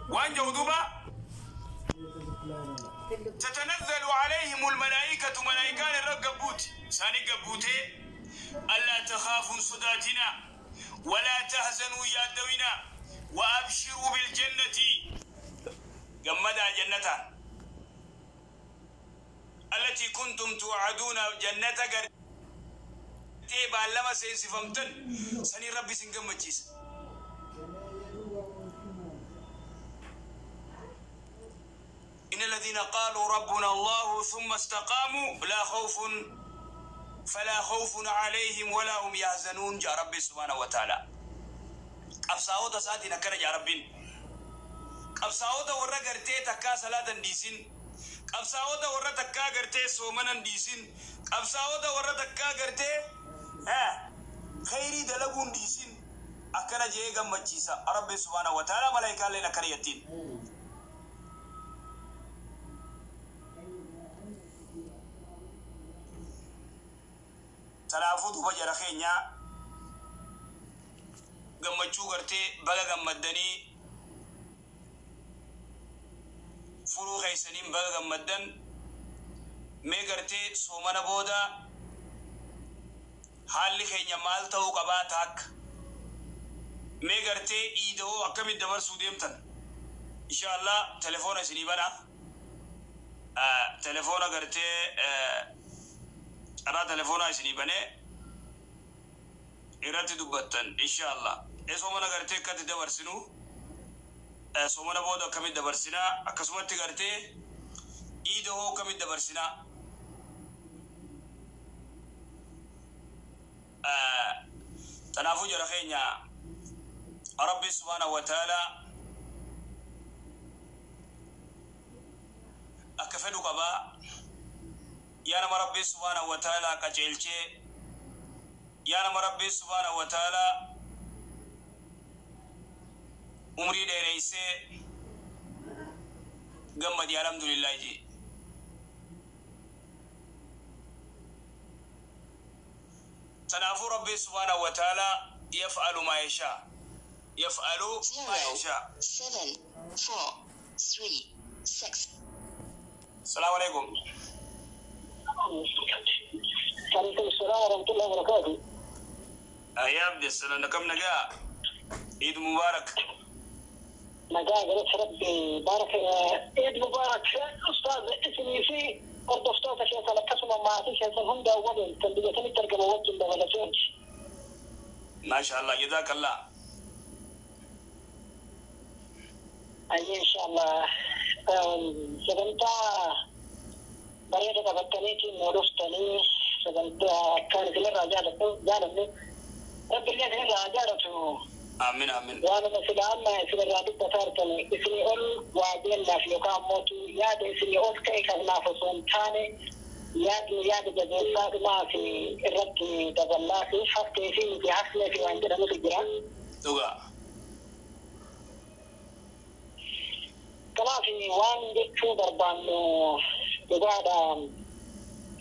Waan jedhu duuba تتنزل عليهم الملائكة ملائكان الرقبوت ساني قبوتي ألا تخافوا صداتنا ولا تحزنوا يا دوينا وأبشروا بالجنة جمدا جنة التي كنتم توعدون جنة قرتي بالما سينسفمتن سني ربي سنقمتشيس. إن الذين قالوا ربنا الله ثم استقاموا لا خوف فلا خوف عليهم ولا هم يحزنون. جاء ربي سبحانه وتعالى قبصاوتا ساتي نكر جاء ربي قبصاوتا ورا غرتي تكا صلاة ديسين قبصاوتا ورا تكا غرتي سومنا ديسين قبصاوتا ورا تكا غرتي ها خيري دلغون ديسين أكنا جاء غمچيسا ربي سبحانه وتعالى ملائكة لنا كريتين. Kanaafuu duuba jara keenya gammachuu gartee baga gammaddanii furuu keessaniin baga gammaddan mee gartee soomana booda haalli keenya maal ta'uu qabaa taakka mee gartee iidoo akkamitti dabarsuu deemtan insha Allah telefoona isinii bana telefoona gartee carraa telefoonaa isinii banee irratti dubbattan insha Allah. Soomana gartee akkatti dabarsinu soomana booda akkamitti dabarsinaa akkasumatti gartee iida hoo akkamitti dabarsinaa kanaafuu jara keenya Rabbi subhaanahu wa ta'ala akka fedhu qabaa. Yaa nama Rabbi subhaanahu wa ta'ala qajeelchee yaa nama Rabbi subhaanahu wa ta'ala umrii dheereessee gammadi alhamdulillahi jee. Kanaafuu Rabbi subhaanahu wa ta'ala yaf'alu maa yashaa yaf'alu maa yashaa. 7 4 3 6. Salaamu alaikum. عليكم السلام ورحمة الله وبركاته. يا عبد السلام كم نجا عيد مبارك. نجا قلت ربي بارك عيد مبارك أستاذ اسمي في أردفتاتك يا سلكسم ما عتيش يا سلهم دا وبن تنبيتني ترجمة وجه بغلتين. ما شاء الله جزاك الله. أي إن شاء الله سبنتا bareeda qabataniitiin nu dhuftanii sagantaa akkaan isinirraa jaalanne Rabbi illee isinirraa jaalatu. Amiin amiin. Waanuma sila amma isinirraa dubbataa jirtan isinii ol waa jeennaaf yookaan ammoo yaada isinii ol ta'e kanaaf osoo hin taane yaadni yaada jabeessaa dhumaa fi irratti daballaa fi haftee fi miti hafnee fi waan jedhamutu jira. Dhugaa. Kanaaf waan jechuu barbaannu dhugaadha.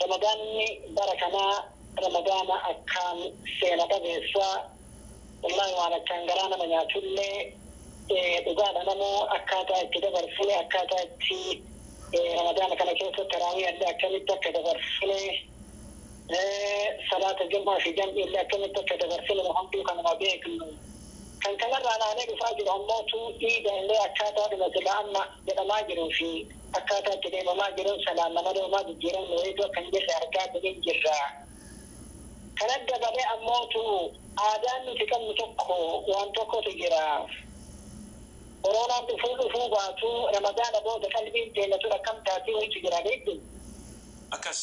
Ramadaanni bara kanaa ramadaana akkaan seena qabeessaa wallahi waan akkaan garaa nama nyaatullee dhugaadha namoo akkaataa itti dabarsine akkaataa itti ramadaana kana keessatti taraawii illee akkamitti akka dabarsine salaata jummaa fi jam'ii illee akkamitti akka dabarsine hunduu kanuma beeknu. Kan kanarraa naanee dhufaa jiru ammootu iida illee akkaataa dhuma sila amma jedhamaa jiruu fi akkaataa itti deemamaa jiruun salaan nama deemaa jijjiiramne wayiitu akka hin jirre argaa jireen jirra. Kana dabalee ammootu aadaan nuti qabnu tokko waan tokkotu jira. Koronaan dhufuu dhufuu baatu ramadaana booda qalbiin teenya tun akkam taatee wayiitu jira beektu. Akkas.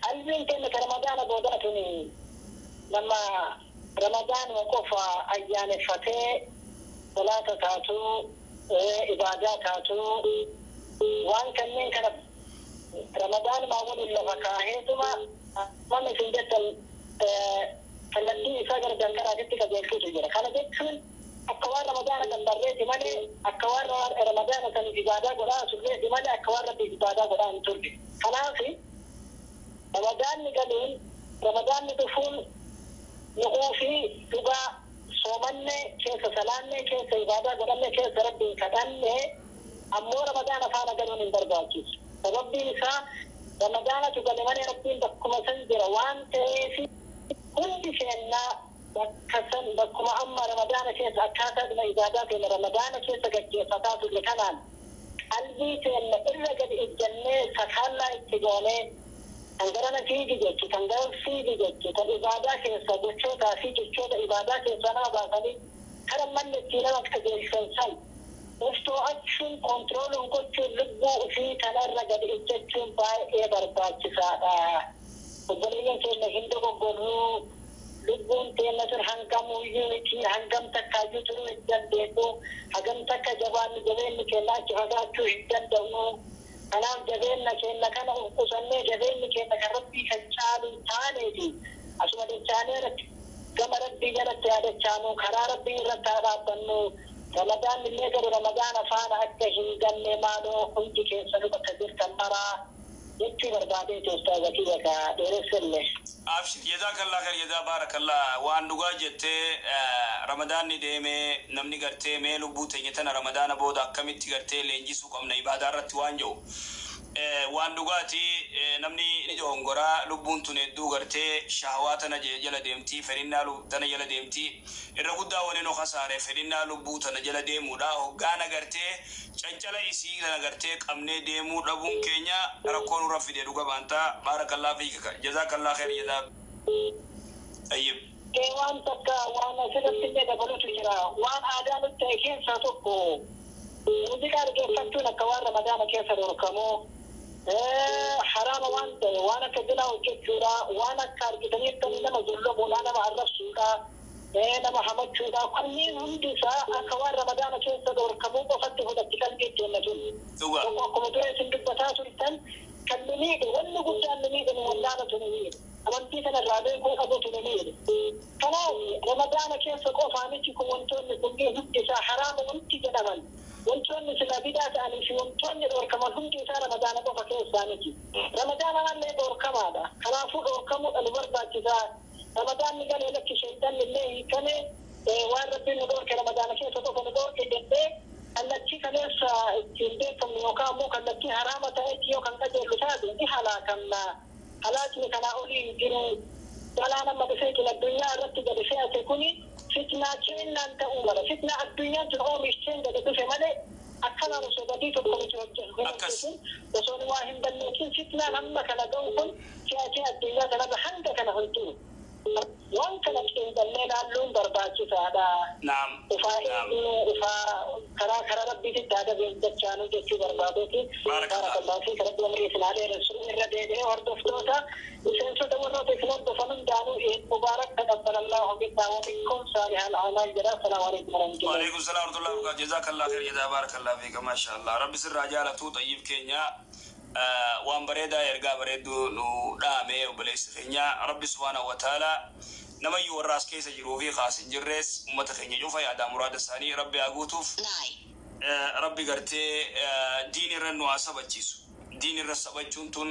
Qalbiin teenya ta ramadaana boodaa tuni nama ramadaanuma qofa ayyaaneffatee salaata taatu ibaadaa taatu waan kanneen kana ramadaanuma waliin lafa kaaheetuma nama isin jettan kallattii isaa gara dankaraatitti qajeelchuutu jira. Kana jechuun akka waan ramadaana kan barreeti malee akka waan ramadaana kan ibaadaa godhaa turreeti malee akka waan rabbi ibaadaa godhaa hin turre. Kanaaf ramadaanni galuun ramadaanni dhufuun Nu'uu fi dhugaa soomanne keessa salaanne keessa ibaadaa godhanne keessa rabbiin kadhanne ammoo ramadaana faana galuun hin barbaachisu. Sababbiin isaa ramadaanatu gale malee rabbiin bakkuma san jira waan ta'eef hundi keennaa bakka san bakkuma amma ramadaana keessa akkaataadhuma ibaadaa keenya ramadaana keessa gaggeeffataa turre kanaan qalbii keenya irra gadi ijjannee sakaallaa itti goonee kan garana fiigi jechu kan gara fiigi jechu kan ibaadaa keessa gochootaa fi jechoota ibaadaa keessa nama baasanii kara manni itti nama qajeelchan san of to'achuun kontirooluun gochuun lubbuu ofii kanarra gadi ijjachuun baay'ee barbaachisaadha. Obboleeyyan keenya hin dogoggorruu lubbuun teenya tun hangamuyyuu miti hangam takkaayyuu turuu hin dandeessu hagam takka jabaanni jabeenni keenya achi fagaachuu hin danda'u. Kanaaf jabeenya keenya kana of qusannee jabeenyi keenya kan rabbii kan caalu hin taaneeti asuma dachaanee gama rabbii jalatti yaadachaanu karaa rabbii irratti haa dhaabbannu. Ramadaan illee galu ramadaana faana akka hin ganne maaloo hundi keessanuu bakka jirtan maraa jechuu barbaadeeti ustaaza kiyya ka dheeressellee. Abshir jazakallah khair jazaa barakallah waan dhugaa jettee ramadaanni deemee namni gartee mee lubbuu teenya tana ramadaana booda akkamitti gartee leenjisuu qabna ibaadaa irratti waan jiru. Waan dhugaati namni ni dogongoraa lubbuun tun hedduu gartee shahawaa tana jala deemtii fedhinnaa tana jala deemtii irra guddaa waliin nu kasaare fedhinnaa lubbuu tana jala deemuudha hoggaana gartee cancala isii tana gartee qabnee deemuu dhabuun keenya rakkoo nurra fide dhuga baantaa baarakallaa fiika jazaakallah khair jazaa tayyib. Waan takka waan asirratti illee dabalutu jira waan aadaa nutti ta'e keessaa tokko muuziqaa dhaggeeffachuun akka waan ramadaana keessa dhorkamu haraama waan ta'e waan akka zinaa hojjechuudha waan akka argitanii nama zullomuudha nama arrabsuudha nama hamachuudha kunniin hundi isaa akka waan ramadaana keessa dhorkamuu qofatti fudhatti qalbii keenya tun. Tokko akkuma dura isin dubbataa turtan kan nu miidhe wanni guddaan nu miidhe nu wallaalatu nu miidhe amantii kanarraa beekuu qabutu nu miidhe. Kanaaf ramadaana keessa qofaa miti kun wantoonni kunneen hundi isaa haraama wanti jedhaman wantoonni sila bidaa ta'anii fi wantoonni dhorkaman hundi isaa ramadaana qofa keessaa miti. Ramadaana mallee dhorkamaadha. Kanaafuu dhorkamuudha nu barbaachisaa. Ramadaanni galee lakki sheeyxanni illee hiikame waan rabbiin nu dhorke ramadaana keessa qofa nu dhorke jennee kallattii kaleessa ittiin beekamnu yookaan ammoo kallattii haraama ta'etti yoo kan qajeellu taate ni halaakamna. Halaakni kanaa olii hin jiru. Balaan amma dhufee jira addunyaa irratti gadi fe'ate kuni fitnaa kennaan ta'uu mala. Fitnaa addunyaan tun oomishteen gadi dhufe malee akkanaan osoo badii tokko miti hojjetu osoo waa hin balleessin fitnaan amma kana ga'u kun si'atii addunyaa kanarra hanga kana hin jiru. Waan kana xiinxallee laalluun barbaachisaadha. Naam. Ufaa eegnu ufaa karaa karaa rabbiititti haada dachaanuu jechuu barbaadeeti. Baarakallahu fiik rabbi umrii isin haa dheeressu irra deebi'ee hordoftoota miseensota warroota isin hordofan hundaanuu Eid Mubaarak taqabbalallahu minna wa minkum saalihal a'maal jedha. Assalaamu alaikum warahmatullahi. Waalaikum salaam warahmatullahi wabarakatuh. Jazakallah khair jazaa barakallahu fiik maashaallah. Rabbi sirraa jaalatu xayyib keenya waan bareedaa ergaa bareedduu nu dhaame obboleessi keenya rabbi subhaanahu wa ta'ala namayyuu warra as keessa jiruu fi kaas hin jirres ummata keenya cufa yaadaa muraada isaanii rabbi haa guutuuf rabbi gartee diin irra nu haa sabachiisu diin irra sabachuun tun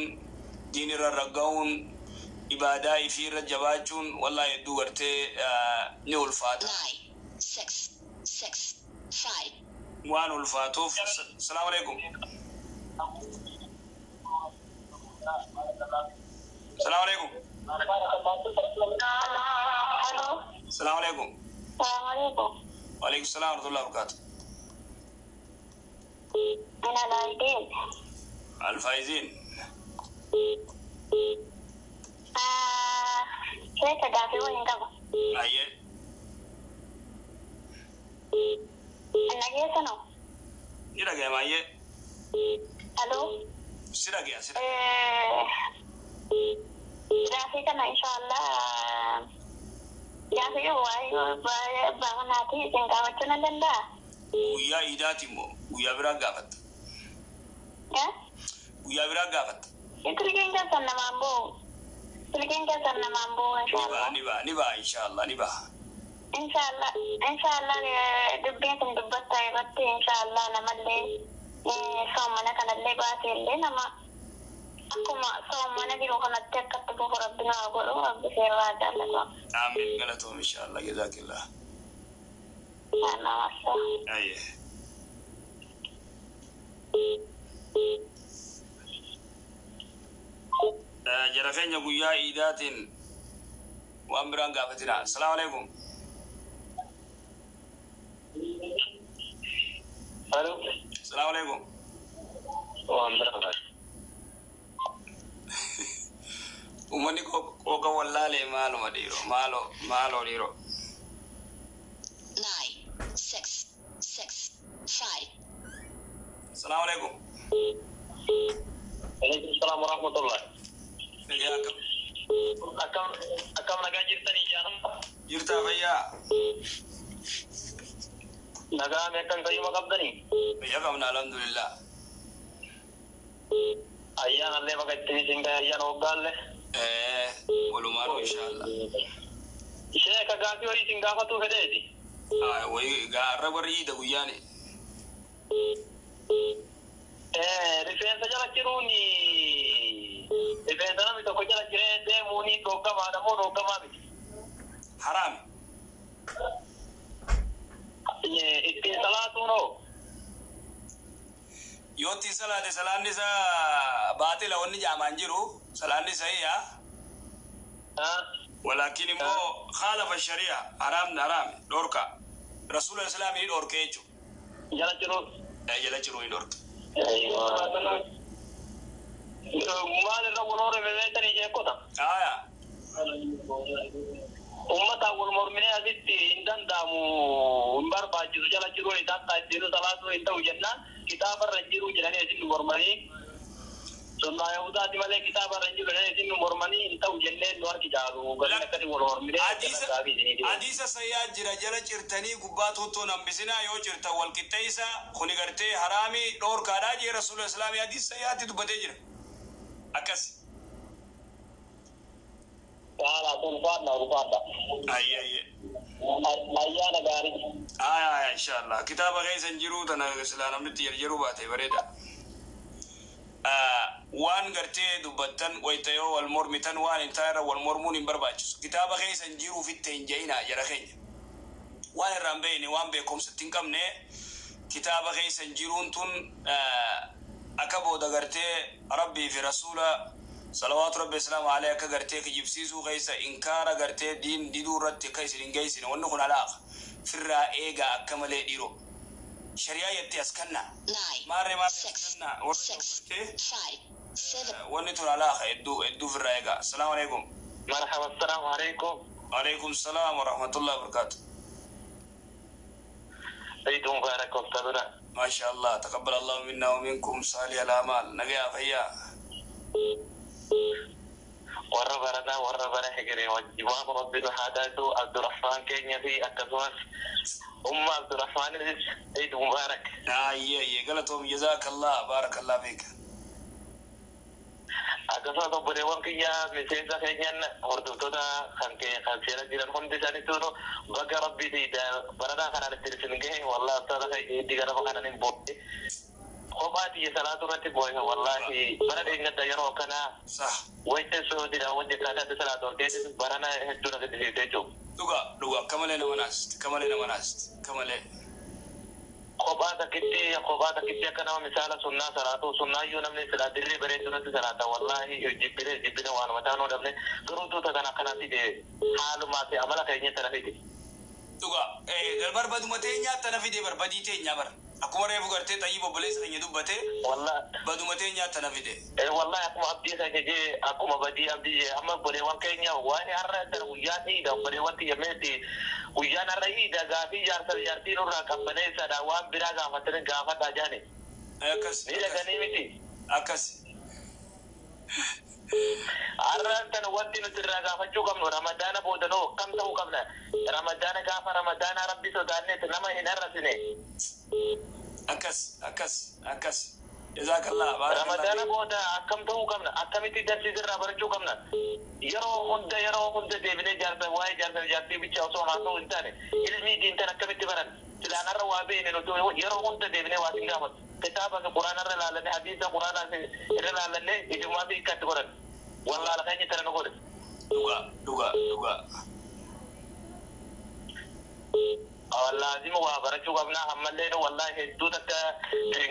diin irra ragga'uun ibaadaa ifii irra jabaachuun wallaahi hedduu gartee ni ulfaata. 9 6 6 5 waan ulfaatuuf salaamu alaikum. Salaamu alaikum. Salaamu alaikum. Waalaikum salaam warahmatullahi wabarakatuh. أنا العيدين. الفايزين. كيف دافعون قبل؟ أيه. أنا جيت أنا. إيه ما أيه. ألو. سيرك يا سيرك. Gaafii kana inshallah gaafii waa'ee baanaatii isin gaafachuu nan danda'a? Guyyaa iidaati immoo guyyaa biraa gaafatta. Guyyaa biraa gaafatta. Silkiin keessan namaan bu'u. Silkiin keessan namaan bu'u inshallah. Ni ba'a ni ba'a inshallah ni ba'a. Inshallah inshallah dubbiin kun dubbatta irratti inshallah namallee soomana kanallee baatee illee nama Akkuma soomana jiru kanatti akkatti fufu Rabbi naa godhu Rabbi seerraa jaallatu. Amiin, galatoom, inshallah, jazaakillah. Naamasa. Ayyee. Jara keenya guyyaa iidaatiin waan biraan gaafatina. Asalaamu alaikum. Alo. Asalaamu alaikum. Waan biraa. Uummanni qooqa wallaalee maaluma dhiiroo, maaloo maaloo dhiiroo. 9, 6, 6, 5. Asalaamu alaikum. Alaikum salaam wa rahmatullah. Fayyaa akkam? Akkam akkam, nagaa jirtanii jaanama? Jirtaa, fayyaa? Nagaa mee, akkam, fayyuma qabdanii? Fayyaa qabna, alhamdulillah. Ayyaanallee baga ittiin isin gahe, ayyaana waggaallee. Walumaanuu, inshallah. Sheeka, gaafii horii isin gaafatuu fedheeti. Wayi gaarra warri iida guyyaani. Rifeensa jala jiruun, rifeensa namni tokko jala jiree deemuuni dhoggamaadha moo dhoggamaa miti? Haraami. Ittiin salaatuun hoo? Yoo ittiin salaate salaanni isaa baatila wanni jaamaan jiru, salaanni sahiha. Walaakin immoo khaalafa shari'a, haraamni haraami, dhorka. Rasuula islaamii ni dhorke jechuudha. Jala jiruun. Jala jiru ni dhorke. Maal irra wal horame beektanii, sheekota? Aya. Uummataan wal morminee asitti hin danda'amu, hin barbaachisu, jala jiruun isaan ittiin salaatuu hin ta'u jennaan, kitaabarra hin jiru jedhanii isin nu mormanii, sunnaa Yahudaati malee kitaabarra hin jiru jedhanii isin nu mormanii, hin ta'u jennee nu harki caalu galii akkasii wal morminee. Hadiisa sayyaa jira, jala cirtanii gubbaa tuuttuun hambisinaa, yoo cirtan wal qixxeessa, kuni gartee haraamii dhoorkaadhaa jee rasuula islaamii hadiisa sayyaatti dubbatee jira. Akkas. Haala ulfaadha, ulfaadha. Ayyee ayyee. Ayyaana gaarii. Aya aya, inshallah. Kitaaba keessa hin jiru tana silaa namni itti jarjaruu baate bareeda. Waan gartee dubbattan wayita yoo wal mormitan waan hin taane irra wal mormuun hin barbaachisu. Kitaaba keessa hin jiru ufitti hin ja'inaa, jara keenya. Waan irraa hin beekne, waan beekumsa hin qabne, kitaaba keessa hin jiruun tun akka booda gartee Rabbii fi rasuula salawaatu Rabbi islaamu alayhi akka gartee kijibsiisuu keessa inkaara gartee diin diduu irratti akka isin hin geessine, wanni kun alaaqa. Firraa eegaa akka malee dhiiroo. Shari'aa jettee as kannaa. 9, Maarree maarree as 6, kannaa. Warra 6, gartee 5, 7. Wanni tun alaaqa, hedduu hedduu firraa eegaa. Asalaamu alaikum. Marhaba, assalaamu alaikum. Alaikum salaam wa rahmatullahi wa barakaatu. Eid Mubarak, Ustaduna. ما شاء الله، تقبل الله منا ومنكم صالح الأعمال. نجا فيا. Warra baranaa warra bara hegeree wajjin Rabbi nu haa taasisu. Abdurrahmaan keenya fi akkasumas umma Abdurrahmaanis Eid Mubarak. Ayyee ayyee, galatoom, جزاك الله، بارك الله فيك. Akkasumas obboleewwan kiyya miseensa keenyan hordoftoota kan kan seera jiran hundi isaaniitu baga Rabbiiti baranaa kanaan ittiin isin gahe. Wallahi ustaada keenya ganama kanan hin boo'e. Kophaa xiyya salaatu irratti boo'e, wallahi bara dheengadda yeroo akkanaa wayita soodidha wanti akkaataatti salaatu ol barana hedduu na gaddisiise jechuudha. Dhuga dhuga, akka malee nama naasti, akka malee nama naasti, akka malee. Kophaa takkitti akka nama misaala sunnaa salaatu, sunnaayyuu namni silaa dirree bareedu irratti salaata, wallahi jibbine jibbine waan mataa nuu dhabne, garuu tuuta kana akkana fide, haalumaa fi amala keenya tana fide. Dhuga, barbaduma teenyaa tana fide, barbadii teenyaa bara. Akkuma reefu gartee xayyii obboleessa keenya dubbate Wallahi. baduma teenyaa tana fide. Wallahi akkuma abdii keenya jee, akkuma badii abdii jee, amma obboleewwan keenya waan har'a tana guyyaa iida, obboleewwan xiyyameeti, guyyaan har'a iida, gaafii jaarsa jaartii nurraa qabbaneessaadha, waan biraa gaafatanii gaafadhaa jaani. Akkas. Ni dhaganii miti. Akkas. Har'aan tana wanti nuti irraa gaafachuu qabnu, Ramadaana boodanoo kam ta'uu qabna? Ramadaana gaafa Ramadaana Rabbi sodaanneet nama hin arrasine. Akkas akkas akkas. Jazaakallah. Ramadaana booda akkam ta'uu qabna? Akkamitti darsiis irraa barachuu qabna? Yeroo hunda, yeroo hunda deebinee jaarsa waa'ee jaarsa jaartii bicha osoo haasa'uu hin taane, ilmii diintan akkamitti baran? Silaan har'a waa beekne nuti yeroo hunda deebinee waa sin gaafatu. Kitaaba fi quraana irra ilaalanii, hadiisa quraana irra ilaalanii, ijumaa fi hiikkatti godhan. Wallaala keenya tana nu godhe. Dhugaa, dhugaa, dhugaa. Laazima waa barachuu qabnaa. Ammallee nu wallaahi hedduu takka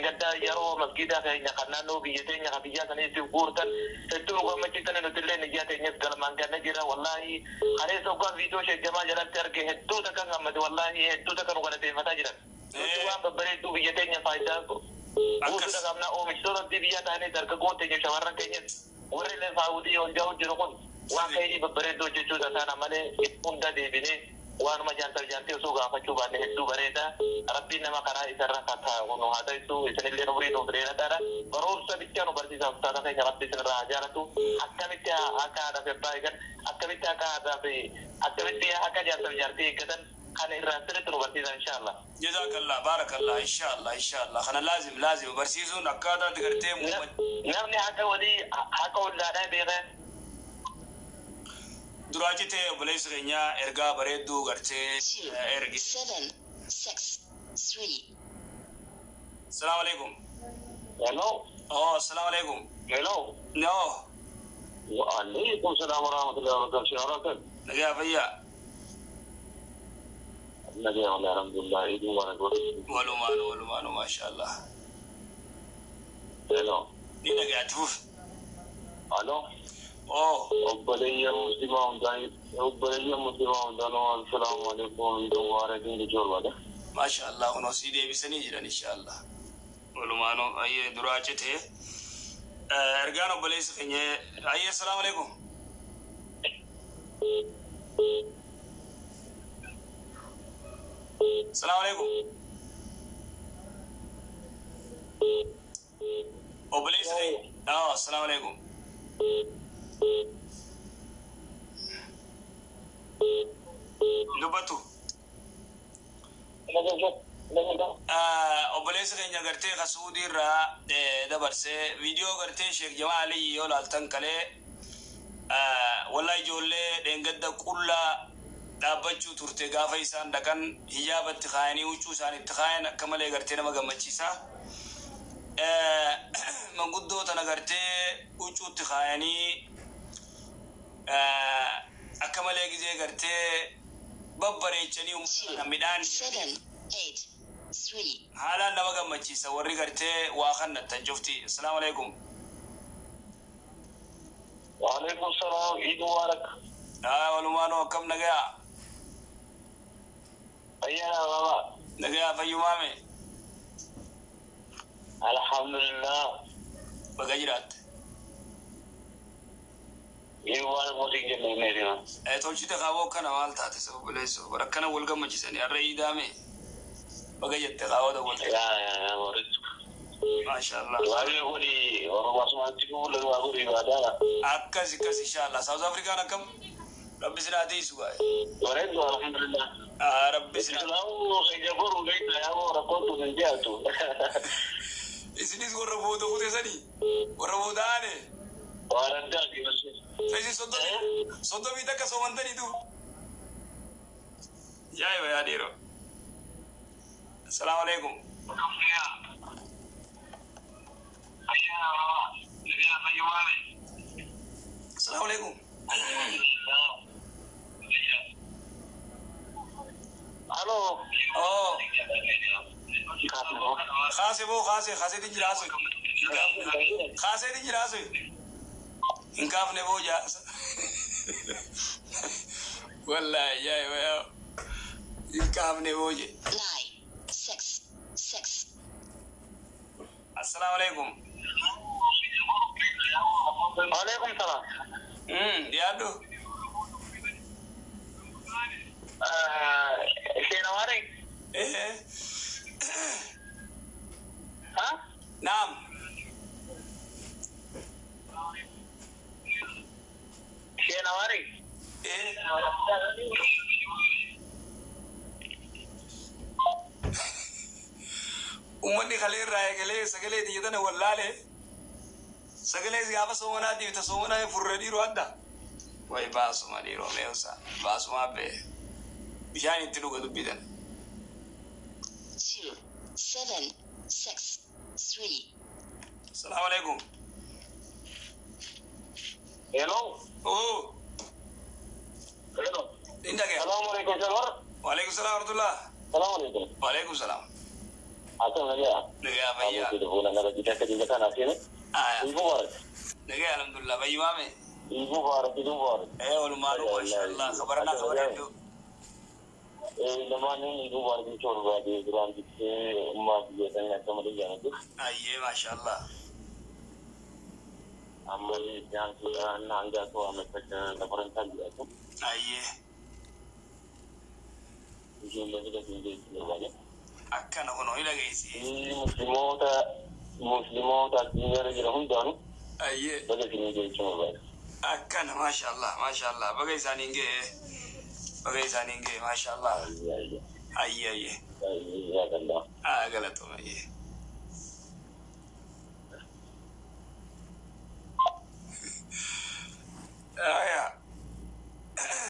gaddaa yeroo masgiida keenya kan naannoo biyya teenya kan biyyaa saniitti guurtan hedduu nu gammachiisan. Nuti illee niyyaa teenyas galmaan ganna jira. Wallaahi kaleessa hoggaan viidiyoo sheekjamaa jalatti arge hedduu takka gammade. Wallaahi hedduu takka nu galateeffataa jiran. Nuti waan babbareedduu biyya teenya faayidaa guutuudha qabnaa. Oomishtoota biyyaa ta'anii dargaggoon teenya, shamarran keenyas, warri illee saawudii ol jahu jiru kun waan ka'ee babbareedduu hojjechuudha taana malee hunda deebinee waanuma jaarsaa jaartii osoo gaafachuu baanne hedduu bareeda. Rabbiin nama karaa isarra nu haa ta'isu. Isinillee umurii nuuf dheerataadha. Barumsa bichaa nu barsiisaa ustaata keenya, Rabbi isinirraa haa jaalatu. Akkamitti akka haadhaa fi abbaa eegan, akkamitti akka haadhaa fi akkamitti akka jaarsaa jaartii eeggatan kana irraa sirriitti nu barsiisa, inshaallah. Jazakallah, barakallah, inshallah, inshallah. Kana laazim, laazim barsiisuun akkaataa itti gartee Namni haqa walii, haqa ollaadhaa beekaa. Duraa citee obboleessi keenyaa ergaa bareedduu gartee 2, ergi. 7, 6, 3. Assalamu alaikum. Hello. Oh, assalamu alaikum. Hello. No. Wa alaikum salam wa rahmatullahi wa barakatuh. Nagaa, fayyaa. Nagaa wallahi, alhamdulillah. Eid mubarak. Walumaanu, walumaanu, masha Allah. Hello. Ni nagaa tuuf. Hello. Oh. Obboleeyyan muslimaa hundaa, obboleeyyan muslimaa hundaanuu assalaamu alaikum, Eid mubarak jechuu barbaada. Masha Allah, kunoo sii deebisanii jiran, insha Allah. Walumaanu, ayyee, duraa citee. Ergaan obboleessi keenya, ayyee, assalamu alaikum. Assalamu alaikum. Obboleessi keenya. Oh, assalamu alaikum. Dubbatu. Obboleessi keenya gartee ka Suudii irraa dabarsee viidiyoo gartee Sheek Jamaa Aliyyi yoo laaltan kalee, wallahi ijoollee dheengadda qullaa dhaabbachuu turte gaafa isaan dhaqan hijaabatti kaayanii huccuu isaan itti kaayan akka malee gartee nama gammachiisa. Manguddoo tana gartee huccuutti kaayanii akka malee gizee gartee babbareechanii uummata midhaan 7, 8, 3. Haalaan nama gammachiisa warri gartee waa kannattan cufti. Assalaamu alaikum. Waalaikum salaam. Eid mubarak. Haa, walumaanuu, akkam, nagayaa? Fayyaa baba. Nagayaa, fayyumaame? Alhamdulillah. Baga jiraatte. Eid mubarak mootiin jennee neerima. Tolchite kaawoo kana maal taate sababaleessoo bara akkana wal gammachiisanii har'a iidaame baga jette kaawwata wal. Yaa yaa yaa borichu. Maasha Allah. Waa'ee godhi Oromoo asumatti fuula waa godhi baadaadha. Akkas akkas, insha Allah. South Afrikaan akkam? Rabbi sinaa tiisu gaa'e. Bareedu, alhamdulillah. Rabbi sinaa. Islaamu keenya boru beekna yaa rakkoon tun hin dhiyaatu. Isinis warra booda kutesanii warra booda aane. Waan addaati malee. Isin 31 soomantaniitu. Yaa'iba yaa dhiiroo. Assalaamu alaikum. Assalaamu alaikum. Aloo. Oh. Kaase boo, kaase kaaseetiin jira haasoi. Kaaseetiin jira haasoi. Hin kaafne boo jaasa. Wallaahi yaa'iba yaa. Hin kaafne boo je. 9, 6, 6. Assalaamu alaikum. Waalaikum salaam. Dhiyaadhu. Seenawaare. Eh. Ha? Naam. Seenawaare. Eh. Uummanni kalee irraa eegalee sagalee xiyya wallaale sagalee gaafa soomanaatiif ta soomanaa furre dhiiroo adda way baasuma dhiiroo meewsa baasumaa bee bishaan itti dhuga dubbitan. 2, 7, 6, 3. Asalaamu alaikum. Hello. Oo. Hello. Ni dhagaya. Salaamu alaikum Jalwar. Waalaikum salaam warahmatullah. Salaamu alaikum. Waalaikum salaam. Akkam nagayaa. Nagayaa fayyaa. Telefoona gara bitaa akka jilla kana seene. Aya. Ibu Mubarak. Nagaya alhamdulillah fayyumaame. Ibu Mubarak, Ibu Mubarak. Ee walumaanuu maashaallah kabaranaa kabareeddu. Lamaaniin Ibu Mubarak jechuun barbaade duraan jettee ummaa biyya sanii akka malee jaalladhu. Ayyee maashaallah. Ammallee itti aansuudhaan hanga to'amata lafarantaa jedhatu. Ayyee. Ijoollee fudhatiin jechuu barbaade. Akkana kunoo ni dhageessi. Musliimoota musliimoota addunyaarra jiran hundaanuu Ayyee. baga isinii jechuu barbaade. Akkana maashaallah maashaallah baga isaaniin ga'e baga isaaniin ga'e maashaallah. Ayyee. Ayyee ayyee. Ayyee jaakallah. Aa galatooma ayyee.